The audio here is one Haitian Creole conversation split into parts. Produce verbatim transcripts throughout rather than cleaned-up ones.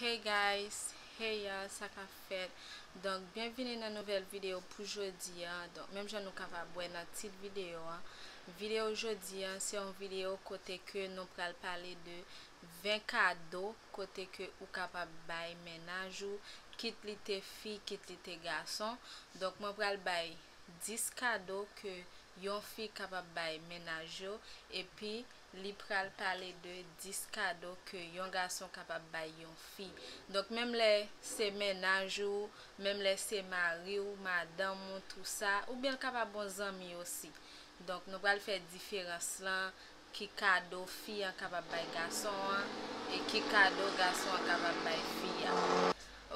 Hey guys, hey y'all, sa k ap fèt? Donk, byenvini nan nouvèl videyo pou jodi a. Donk, menm jan nou kapab wè nan tit videyo a, videyo jodi a, se yon videyo kote ke nou pral pale de ven kado kote ke ou kapab bay mennaj ou, kit li te fi, kit li te gason. Donk, mwen pral bay dis kado ke yon fi kapab bay mennaj yo, epi li pral pale de dis kado ke yon gason kapab bay yon fi. Donk, menm lè se mennaj ou, menm lè se mari w, madanm ou, tou sa, oubyen l kapab yon zanmi osi. Donk, nou pral fè diferans lan, ki kado fi an kapab bay gason an, e ki kado gason an kapab bay fi a.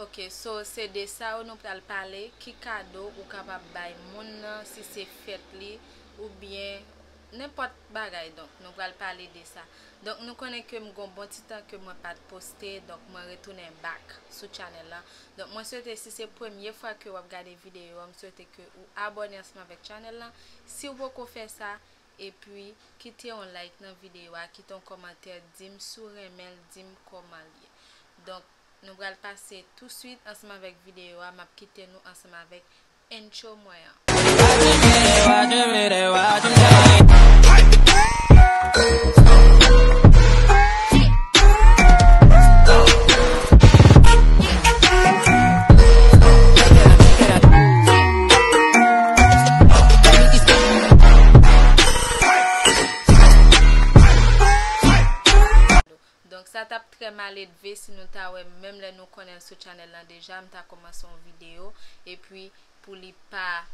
Ok, so se de sa yo nou pral pale, ki kado ou kapab bay moun nan si se fèt li, oubyen nenpòt bagay. Donk, nou pral pale de sa. Donk, nou konnen ke m gon bon ti tan ke mwen pa t poste, donk mwen retounen back sou channel lan. Donk, mwen swete si se premye fwa ke w ap gade videyo a, m swete ke ou abòne ansanm avèk channel lan. Si w poko fè sa, epi kite yon like nan videyo a, kite yon kòmantè, di m si w renmen l, di m kòman l ye. Donk, nou pral pase touswit ansanm avèk videyo a, m ap kite nou ansanm avèk intro mwen an. Donk, sa t ap trè maledve si nou ta wè, menm lè nou konnen l sou channel lan deja, m ta kòmanse yon videyo, epi pou li pa,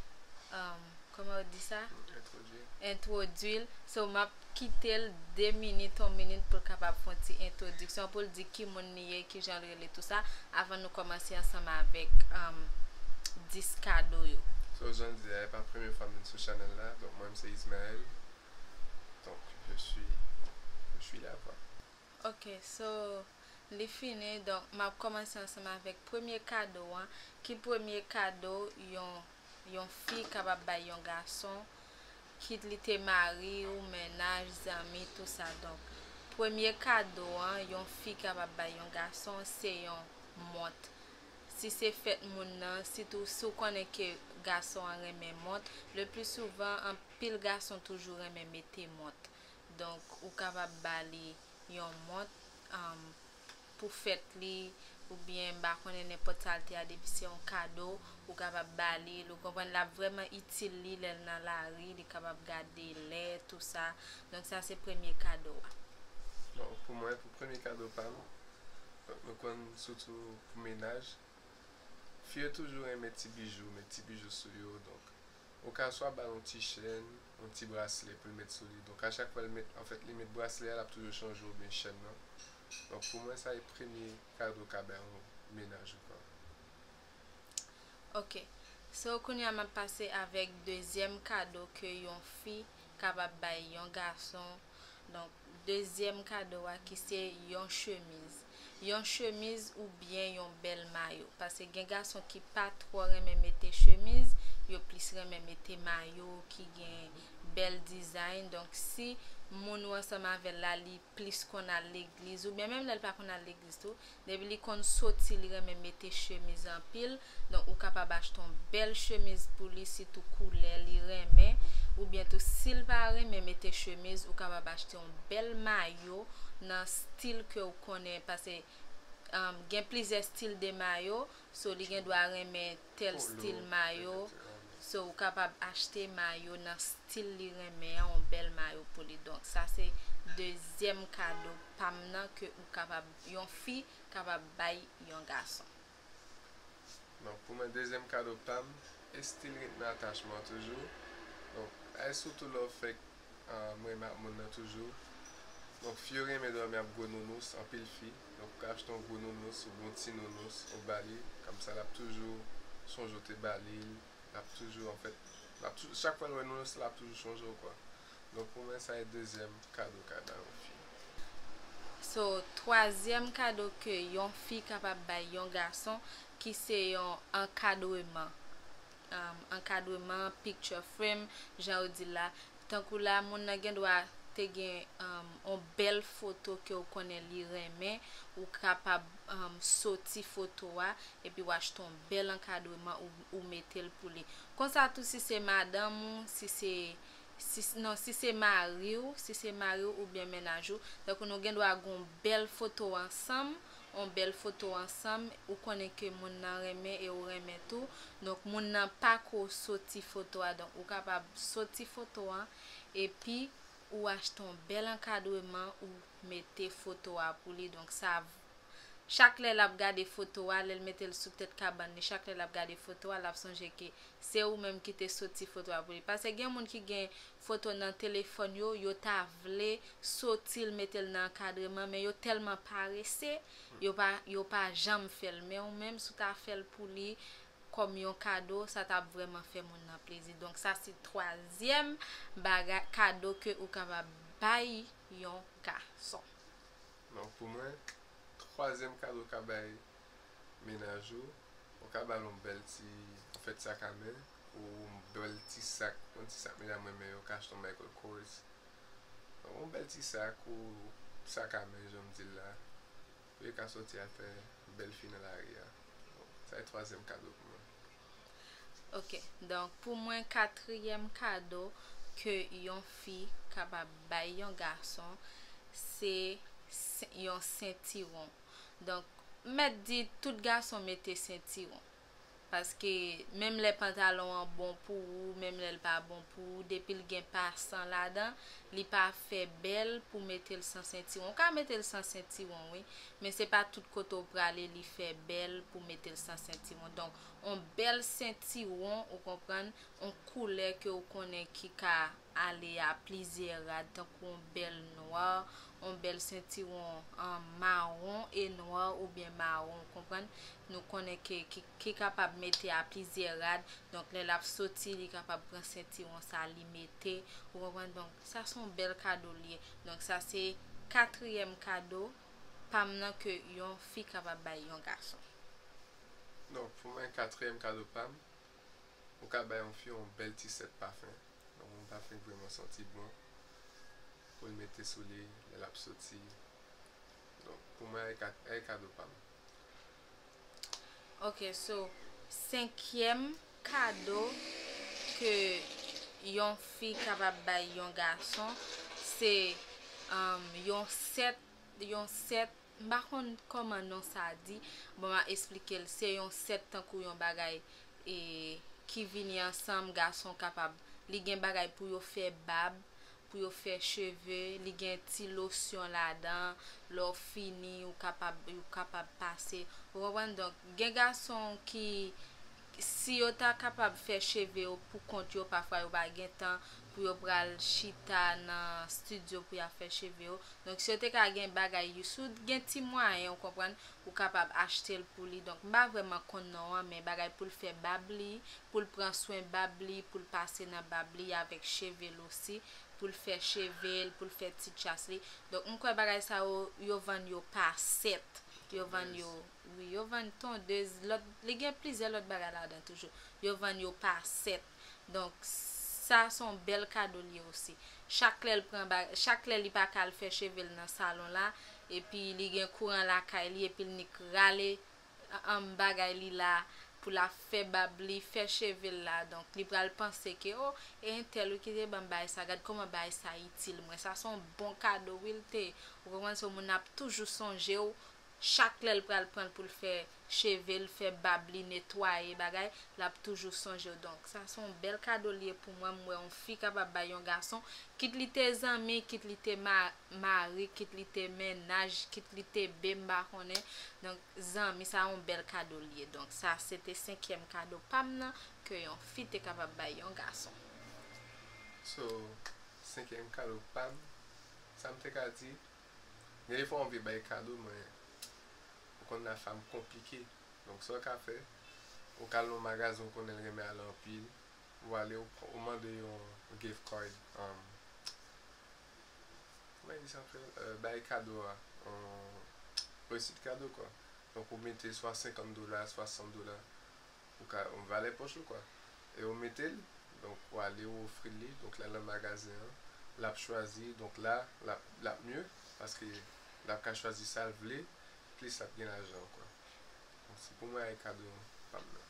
um, kòman yo di sa? Entwodui. Entwodui l. So, m ap kite l de minit, yon minit pou l kapab fè yon ti entwodiksyon, pou l di ki moun li ye, ki jan l rele, tou sa, avan nou kòmanse ansanm avèk, um, dis kado yo. So, jan l di a, e pa premye fwa m vin sou channel la. Donk, mwen, m se Ismaël. Donc, je suis, je suis là, quoi. Ok, so, li fini. Donk, m ap kòmanse ansanm avèk premye kado an. Ki premye kado yon, yon fi kapab bay yon gason, kit li te mari ou mennaj, zanmi, tou sa. Donk, premye kado an, yon fi kapab bay yon gason, se yon mont. Si se fèt moun nan, sitou si w konnen ke gason an renmen mont, le pli souvan, anpil gason toujou renmen mete mont. Donk, ou kapab ba li yon mont, um, pou fèt li, oubyen, m pa konnen, nenpòt sa l te a, depi se yon kado, ou kapab ba li l, ou konprann, l ap vrèman itil li lè l nan lari, li kapab gade lè, tou sa. Donk, sa se premye kado a. Bon, pou mwen, pou premye kado pa m, donk, nou konn sitou pou mennaj, fi yo toujou renmen ti bijou, met ti bijou sou yo, donk, ou ka swa ba l yon ti chèn, yon ti braslè pou l met sou li. Donk, a chak fwa l met, anfèt, li met braslè a, l ap toujou chanje oubyen chèn nan. Donk, pou mwen, sa e premye kado w ka bay yon mennaj ou, kwa. Ok. So, kounye a, m ap pase avèk dezyèm kado ke yon fi kapab bay yon gason. Donk, dezyèm kado a ki se yon chemiz. Yon chemiz oubyen yon bèl mayo. Paske gen gason ki pa twò renmen mete chemiz, yo plis renmen mete mayo ki gen bèl dizay. Donk, si moun ou ansanm avè l la, li plis konn al legliz, oubyen menm lè l pa konn al legliz tou, depi li konn soti, li renmen mete chemiz anpil. Donk, ou kapab achte yon bèl chemiz pou li, sitou koulè li renmen. Oubyen tou, si l pa renmen mete chemiz, ou kapab achte yon bèl mayo nan stil ke w konnen. Paske, um, gen plizyè stil de mayo. So, li gen dwa renmen tèl stil mayo. So, ou kapab achte mayo nan stil li renmen an, yon bèl mayo pou li. Donk, sa se dezyèm kado pa m nan ke ou kapab, yon fi kapab bay yon gason. Donk, pou mwen, dezyèm kado pa m, estil rit nan atachman toujou. Donk, e sitou lè w fèk, ah, m renmen ak moun nan toujou. Donk, fi yo renmen dòmi ak gwo nounous, anpil fi. Donk, ou ka achte yon gwo nounous, oubyen yon ti nounous, ou ba li. Kòmsa, l ap toujou sonje w te ba li l. L ap toujou, anfèt, l ap toujou, chak fwa l wè nounous la, l ap toujou sonje w, kwa. Donk, pou mwen, sa e dezyèm kado ka bay yon fi. So, twazyèm kado ke yon fi kapab bay yon gason, ki se yon ankadreman. Um, ankadreman, picture frame, jan yo di la. Tankou la, moun nan gen dwa te gen um, on bèl foto ke w konnen li renmen, ou kapab um, soti foto a, epi w achte on bèl ankadreman, ou, ou mete l pou li. Konsa tou, si se madanm ou, si se si, non, si se mari w, si se mari w oubyen mennaj ou, tankou nou gen dwa gen on bèl foto ansanm, on bèl foto ansanm, ou konnen ke moun nan renmen e ou renmen tou. Donk, moun nan pa ko soti foto a. Donk, ou kapab soti foto an, epi ou achte on bèl ankadreman, ou mete foto a pou li. Donk, sa, chak lè l ap gade foto a, lè l mete l sou tèt kabann li, chak lè l ap gade foto a, l ap sonje ke se ou menm ki te soti foto a pou li. Paske gen moun ki gen foto nan telefòn yo, yo ta vle soti l, mete l nan ankadreman, men yo tèlman parese, yo pa, yo pa janm fè l. Men ou menm, si w ta fè l pou li kòm yon kado, sa t ap vrèman fè moun nan plezi. Donk, sa se twazyèm bagay, kado ke ou kapab bay yon gason. Donk, pou mwen, twazyèm kado w ka bay mennaj ou, ou ka ba l yon bèl ti, anfèt, sak a men, ou yon bèl ti sak, yon ti sak medam renmen yo, ka achte yon Michael Kors. Donk, yon bèl ti sak ou sak a men, jan m di l la, pou yo ka soti al fè bèl fi nan lari a. Donk, sa se twazyèm kado pou mwen. Ok, donk, pou mwen, katriyèm kado ke yon fi kapab bay yon gason, se se- yon sentiwon. Donk, m mèt di tout gason mete sentiwon. Paske menm lè pantalon an bon pou ou, menm lè l pa bon pou ou, depi l gen pa san ladan, li pa fè bèl pou mete l san sentiwon. Ou ka mete l san sentiwon, wi, men se pa tout kote w prale li fè bèl pou mete l san sentiwon. Donk, on bèl sentiwon, ou konprann, on koulè ke ou konnen ki ka ale a plizyè rad, tankou on bèl nwa, on bèl sentiwon an mawon e nwa oubyen mawon, ou konprann? Nou konnen ke ki, ki kapab mete a plizyè rad, donk lè l ap soti, li kapab pran sentiwon sa li mete, ou konprann? Donk, sa se on bèl kado l ye. Donk, sa se katriyèm kado pa m nan ke yon fi kapab bay yon gason. Donk, pou mwen, katriyèm kado pa m, ou ka bay yon fi yon bèl ti sèt pafen. Donk, yon pafen ki vrèman santi bon. Pou l mete sou li, lè l ap soti. Donk, pou mwen, e ka- e kado pa m. Ok, so, senkyèm kado ke yon fi kapab bay yon gason, se um, yon sèt, yon sèt, m pa konn kòman non sa di, bon, m a esplike l, se yon sèt tankou yon bagay e, ki vini ansanm, gason kapab, li gen bagay pou yo fè bab, pou yo fè cheve, li gen ti losyon ladan, lè w fini, ou kapab, ou kapab pase. Ou konprann? Donk, gen gason ki, si yo ta kapab fè cheve yo pou kont yo, pafwa yo pa gen tan pou yo pral chita nan estidyo pou y ap fè cheve yo. Donk, si yo te ka gen bagay, si w gen ti mwayen, ou konprann, ou kapab achte l pou li. Donk, m pa vrèman konn non an, men bagay pou l fè bab li, pou l pran swen bab li, pou l pase nan bab li avèk cheve l osi, pou l fè cheve l, pou l fè ti tchas li. Donk, m kwè bagay sa yo, yo vann yo pa sèt. Yo vann yo, wi, yo vann tondez, lòt, li gen plizyè lòt bagay ladan toujou. Yo vann yo pa sèt. Donk, sa se yon bèl kado l ye osi. Chak lè l pran ba, chak lè li pa ka al fè cheve l nan salon la, epi li gen kouran lakay li, epi l nik rale an bagay li la pou l ap fè bab li, fè cheve l la. Donk, li pral panse ke, o, e entèl wi ki te ban m bagay sa, gad kòman bagay sa itil mwen. Sa se yon bon kado wi l te. Ou konprann, se yon moun ap toujou sonje w. Chak lè l pral pran l pou l fè cheve l, fè bab li, netwaye bagay, l ap toujou sonje w. Donk, sa se yon bèl kado l ye pou mwen. M wè yon fi kapab bay yon gason, kit li te zanmi, kit li te ma, mari, kit li te mennaj, kit li te be, m pa konnen. Donk, zanmi, sa yon bèl kado l ye. Donk, sa se te senkyèm kado pa m nan ke yon fi te kapab bay yon gason. So, senkyèm kado pa m, sa m te ka di, gen defwa w anvi bay kado, men ou konn la fanm konplike. Donk, sa w ka fè, ou ka al nan yon magazen ou konnen l renmen ale anpil, ou ale, ou, ou mande yon gift card, um, kòman yo di sa an kreyòl? Euh, bay kado a, yon resit kado, kwa. Donk, ou mete swa senkant dola, swa san dola, ou ka, yon valè pòch ou, kwa. E ou mete l, donk, ou ale, ou ofri l li, donk, l al nan magazen an, l ap chwazi, donk la, l ap, l ap mye, paske l ap ka chwazi sa l vle, plis l ap gen lajan ankò. Donk, se pou mwen, e kado pa m nan.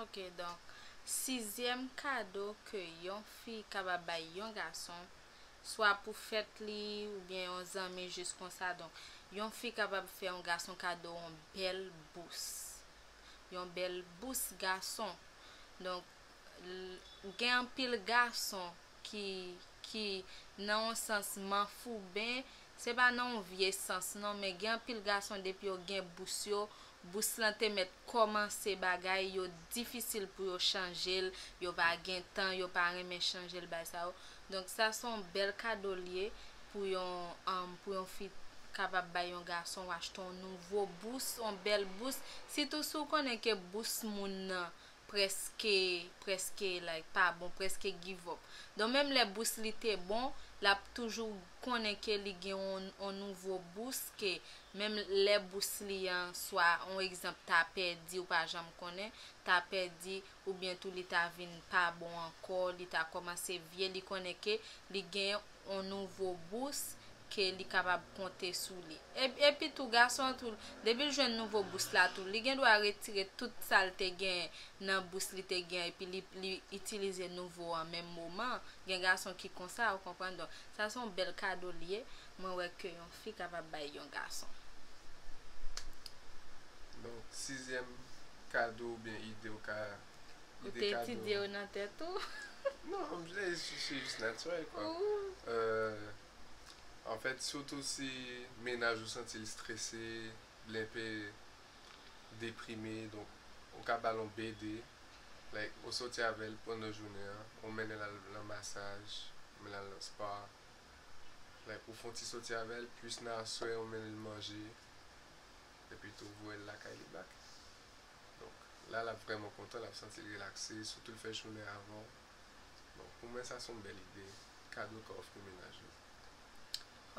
Ok, donk, sizyèm kado ke yon fi kapab bay yon gason, swa pou fèt li, oubyen yon zanmi jis konsa. Donk, yon fi kapab fè yon gason kado yon bèl bous. Yon bèl bous gason. Donk, l- gen anpil gason ki, ki nan yon sans manfouben, se pa nan yon vye sans non, men gen anpil gason depi yo gen bous yo, bous lan te mèt kòmanse bagay, yo difisil pou yo chanje l, yo pa gen tan, yo pa renmen chanje l, bagay sa yo. Donk, sa se yon bèl kado l ye pou yon, um, pou yon fi kapab bay yon gason, w achte yon nouvo bous, yon bèl bous. Sitou si w konnen ke bous moun nan prèske, prèske, like, pa bon, prèske give up. Donk, menm lè bous li te bon, l ap toujou konnen ke li gen yon, yon nouvo bous, ke menm lè bous li an, swa, yon egzanp, ta pèdi, ou pa janm konnen, ta pèdi, oubyen tou li ta vin pa bon ankò, li ta kòmanse vye, li konnen ke li gen yon nouvo bous ke li kapab konte sou li. E- Epi tou, gason an tou, depi l jwenn nouvo bous la tou, li gen dwa retire tout sa l te gen nan bous li te gen, epi li, li itilize nouvo an menm moman. Gen gason ki konsa, ou konprann? Donk, sa se yon bèl kado l ye, mwen wè ke yon fi kapab bay yon gason. Donk, sizyèm kado oubyen ide w ka Ou te etidye yo nan tèt ou? Non, m se, se jis natirèl, kwa. Euh, anfèt, sitou si mennaj ou santi l strese, l enpe deprime, donk, ou ka ba l yon B D, like, ou soti avè l pandan jounen an, ou mennen l al nan masaj, ou mennen l al nan spa, like, ou fè yon ti soti avè l, plis nan aswè, ou mennen l manje, epi tou voye l lakay li back. Donk, la, l ap vrèman kontan, l ap santi l relakse, sitou l fè jounen avan. Donk, pou mwen, sa se yon bèl ide, kado w ka ofri mennaj ou.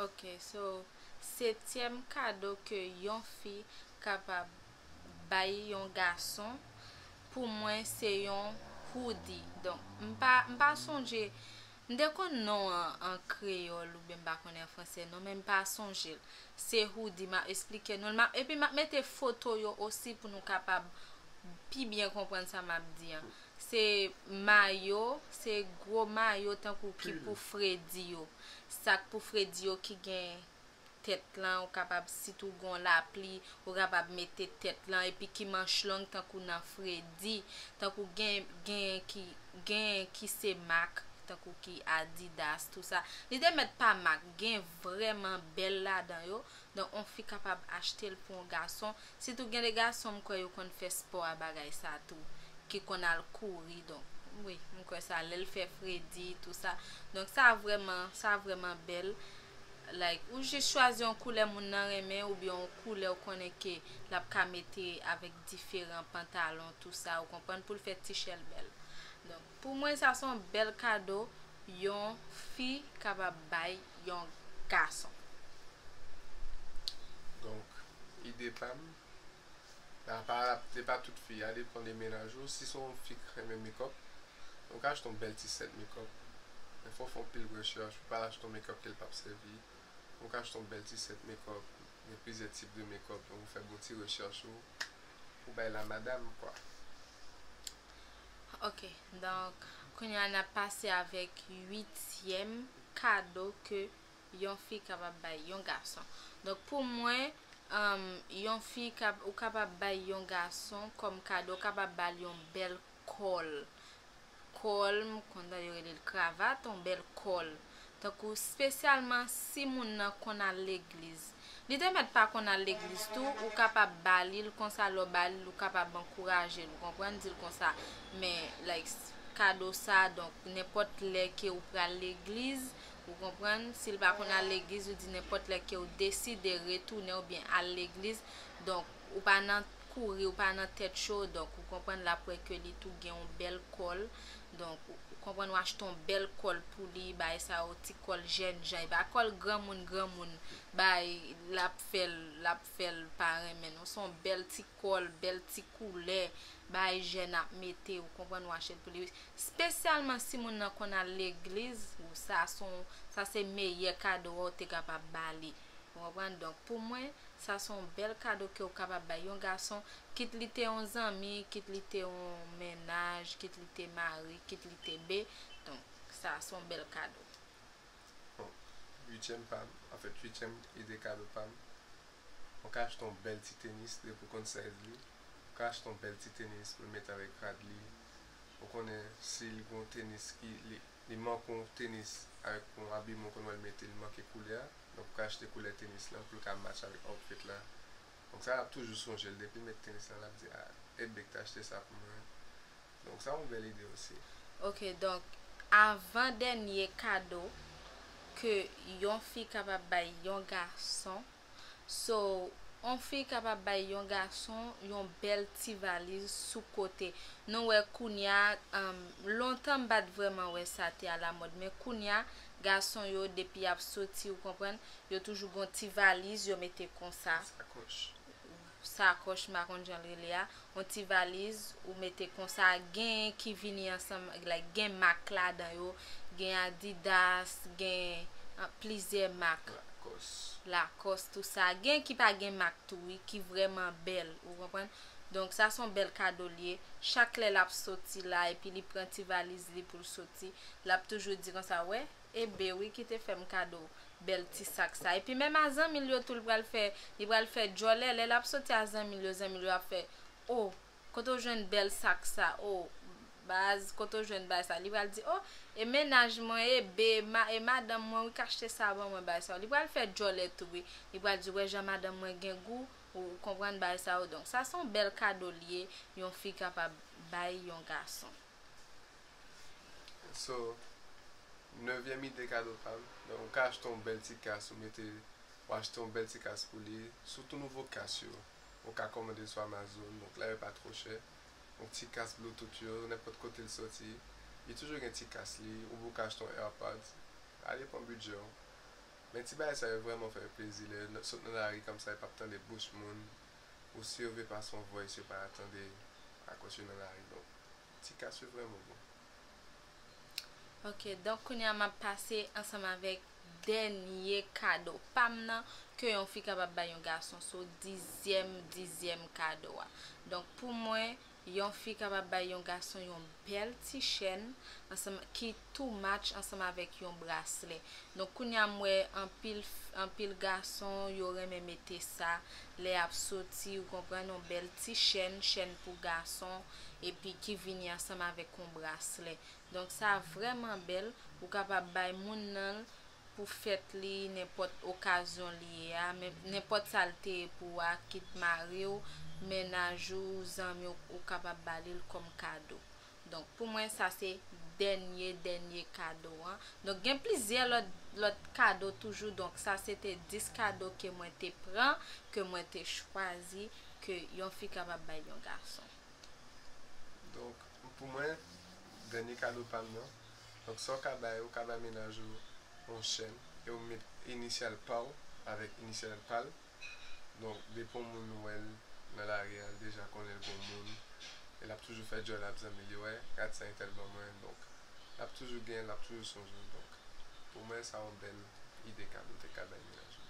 Ok, so, setyèm kado ke yon fi kapab bay yon gason, pou mwen, se yon hoodie. Donk, m pa, m pa sonje, m te konn non an, an kreyòl, oubyen m pa konnen an fransè non, men m pa sonje l. Se hoodie, m ap esplike nou l, m ap, epi m ap mete foto yo osi pou nou kapab pi byen konprann sa m ap di an. Se mayo, se gwo mayo tankou ki pou fredi yo. Sa k pou fredi yo ki gen tèt lan, ou kapab, sitou gon lapli, ou kapab mete tèt lan, epi ki manch long tankou nan fredi, tankou gen, gen ki, gen ki se mak, tankou ki Adidas, tou sa. Li te mèt pa mak, gen vrèman bèl ladan yo. Donk, yon fi kapab achte l pou yon gason. Sitou gen de gason m kwè yo konn fè spò a bagay sa tou. Ki konn al kouri, donk, wi, m kwè sa, lè l fè fredi, tou sa. Donk, sa vrèman, sa vrèman bèl. Like, ou jis chwazi yon koulè moun nan renmen, oubyen yon koulè ou konnen ke l ap ka mete avèk diferan pantalon, tou sa, ou konprann, pou l fè ti chè l bèl. Donk, pou mwen, sa se yon bèl kado yon fi kapab bay yon gason. Donk, ide pa m, apa, se pa tout fi, a depann de mennaj ou. Si se yon fi k renmen makeup, ou ka achte yon bèl ti sèt makeup. Men fò w fè yon pil rechèch, ou pa al achte yon makeup ke l p ap sèvi. Ou ka achte yon bèl ti sèt makeup, gen plizyè tip de makeup, donk ou fè bon ti rechèch ou, ou bay la madam, kwa. Ok, donk, kounye a n ap pase avèk uityèm kado ke yon fi kapab bay yon gason. Donk, pou mwen, um, yon fi kap, ou kapab bay yon gason kòm kado, ou kapab ba l yon bèl kòl. Kòl, m konn tande yo rele l kravat, yon bèl kòl. Tankou, espesyalman si moun nan konn al legliz. Li te mèt pa konn al legliz tou, ou kapab ba li l konsa, lè w ba li l, ou kapab ankouraje l, ou konprann, di l konsa, men, like, kado sa, donk, nenpòt lè ke ou pral legliz, ou konprann, si l pa konn al legliz, ou di nenpòt lè ke ou deside retounen oubyen al legliz, donk, ou pa nan kouri, ou pa nan tèt cho, donk, ou konprann, l ap wè ke li tou gen yon bèl kòl, donk, ou konprann, ou achte yon bèl kòl pou li, bagay sa yo, ti kòl jènjan, e pa kòl granmoun, granmoun, bay, l ap fè l, l ap fè l pa renmen l, non, se yon bèl ti kòl, bèl ti koulè, bagay jèn ap mete, ou konprann, ou achte l pou li, espesyalman si moun nan konn al legliz, ou Sa se yon, sa se meyè kado a w te kapab ba li. Ou konprann? Donk, pou mwen, sa se yon bèl kado ke w kapab bay yon gason, kit li te yon zanmi, kit li te yon mennaj, kit li te mari, kit li te be. Donk, sa se yon bèl kado. Bon, uityèm pa m, anfèt, uityèm ide kado pa m, ou ka achte yon bèl ti tenis, depi w konn size li, ou ka achte yon bèl ti tenis pou l mete avèk rad li. Ou konnen, si l gen yon tenis ki, li, li manke yon tenis avèk yon abiman, ou konn wè l mete, li manke koulè a, donk ou ka achte koulè tenis lan pou l ka match avèk outfit la. Donk sa, l ap toujou sonje l, depi l met tenis lan, l ap di, a, e bebe ki t achte sa pou mwen. Donk sa yon bèl ide osi. Ok, donk, avan dènye kado ke yon fi kapab bay yon gason, so, yon fi kapab bay yon gason yon bèl ti valiz sou kote. Nou wè kounye a, um, lontan m pa t vrèman wè sa te alamòd, men kounye a, gason yo, depi y ap soti, ou konprann, yo toujou gon ti valiz, yo mete konsa. Sakòch. Sakòch, m pa konn jan l rele a, yon ti valiz, ou mete konsa, gen ki vini ansanm, like, gen mak ladan yo, gen Adidas, gen, ah, plizyè mak. Lacoste. Lacoste, tout sa. Gen ki pa gen mak tou, wi, ki vrèman bèl, ou konprann? Donk, sa se yon bèl kado l ye. Chak lè l ap soti la, epi li pran ti valiz li pou l soti, l ap toujou di konsa, wè, e bebe wi ki te fè m kado bèl ti sak sa. Epi menm a zanmi l yo tou, li pral fè, li pral fè djòlè. Lè l ap soti a zanmi l yo, zanmi l yo ap fè, o, kote w jwenn bèl sak sa? O, baz, kote w jwenn bagay sa? Li pral di, o, e mennaj mwen, e bebe, ma, e madanm mwen, wi, k achte sa ban mwen, bagay sa. Li pral fè djòlè tou, wi. Li pral di, wè jan madanm mwen gen gou, ou konprann bagay sa yo. Donk, sa se yon bèl kado l ye, yon fi kapab bay yon gason. So, nevyèm ide kado pa m, donk, ou ka achte yon bèl ti kas, ou mete, ou achte yon bèl ti kas pou li, sitou nouvo kas yo, ou ka kòmande sou Amazon, donk la yo pa twò chè. Yon ti kas Bluetooth yo, nenpòt kote l soti, li toujou gen ti kas li, oubyen ou ka achte yon AirPods, sa depann bidjè w. Men ti bagay sa yo vrèman fè plezi, lè w sot nan lari kòmsa, yo p ap tande bouch moun, ou si yo vle pase yon voice, yo pa tande akoz yo nan lari, donk, ti kas yo vrèman bon. Ok, donk kounye a m ap pase ansanm avèk dènye kado pa m nan ke yon fi kapab bay yon gason, so dizyèm, dizyèm kado a. Donk pou mwen, yon fi kapab bay yon gason yon bèl ti chèn ansanm, ki tou match ansanm avèk yon braslè. Donk kounye a m wè anpil, anpil gason yo renmen mete sa lè y ap soti, ou konprann, yon bèl ti chèn, chèn pou gason, epi ki vini ansanm avèk yon braslè. Donk sa vrèman bèl, ou kapab bay moun nan l pou fèt li, nenpòt okazyon li ye a, men nenpòt sa l te ye pou ou a, kit mari w, mennaj ou, zanmi w, ou kapab ba li l kòm kado. Donk pou mwen sa se dènye, dènye kado an. Donk gen plizyè lòt, lòt kado toujou, donk sa se te dis kado ke mwen te pran, ke mwen te chwazi, ke yon fi kapab bay yon gason. Donk, pou mwen, dènye kado pa m nan. Donk, sa w ka bay, ou ka bay mennaj ou yon chèn, e ou met inisyal pa w avèk inisyal pa l. Donk, depi yon moun wè l nan lari a, l deja konnen l gon moun, e l ap toujou fè djòl, l ap zanmi li, wè, gad sa entèl ban mwen. Donk, l ap toujou gen, l ap toujou sonje w. Donk, pou mwen, sa yon bèl ide kado te ka bay mennaj ou.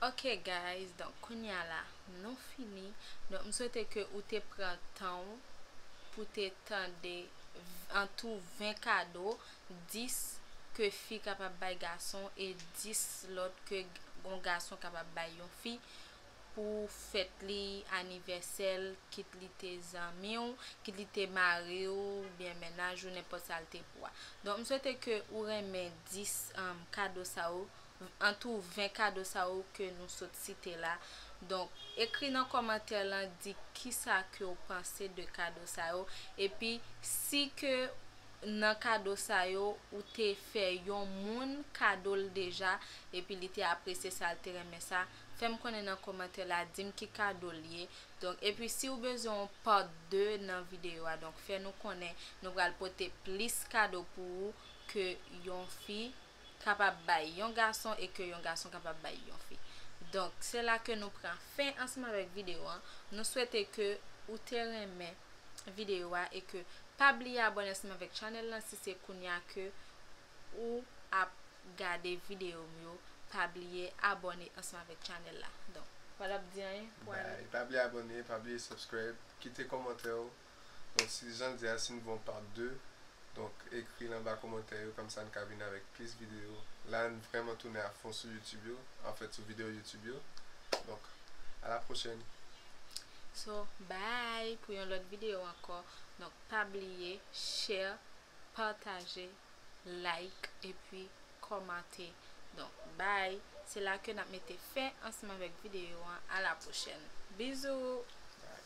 Ok guys, donk kounye a la, nou fini. Donk m swete ke ou te pran tan w pou te tande an tou ven kado, dis ke fi kapab bay gason e dis lòt ke yon gason kapab bay yon fi pou fèt li, anivèsè l, kit li te zanmi w, kit li te mari w, oubyen mennaj ou, nenpòt sa l te pou a. Donk m swete ke ou renmen dis, um, kado sa yo, an tou ven kado sa yo ke nou sot site la. Donk, ekri nan kòmantè lan, di kisa ke w panse de kado sa yo. Epi, si ke nan kado sa yo, ou te fè yon moun kado l deja, epi li te apresye sa, l te renmen sa, fè m konnen nan kòmantè la, di m ki kado l ye. Donk, epi si w bezwen yon part de nan videyo a, donk fè nou konnen, nou pral pote plis kado pou ou ke yon fi kapab bay yon gason e ke yon gason kapab bay yon fi. Donk, se la ke nou pran fen ansanm avèk videyo an. Nou swete ke ou te renmen videyo a e ke Pa bliye abòne ansanm avèk chanèl lan si se kounya ke ou ap gade videyo m yo. Pa bliye abòne ansanm avèk chanèl la. Donk, pa w ap di anyen pou ale. Bye. Pa bliye abòne, pa bliye subscribe, kite kòmantè w. Donk, si jan di a, si n vle yon part de, donk, ekri l anba kòmantè yo, kòmsa n ka vin avèk plis videyo. La, n vrèman tounen a fon sou YouTube yo, anfèt, sou videyo YouTube yo. Donk, à la prochaine. So, bye pou yon lòt videyo ankò. Donk, pa bliye share, pataje, like, epi kòmante. Donk, bye. Se la ke n ap mete fen ansanm avèk videyo an. À la prochaine. Bizou! Bye.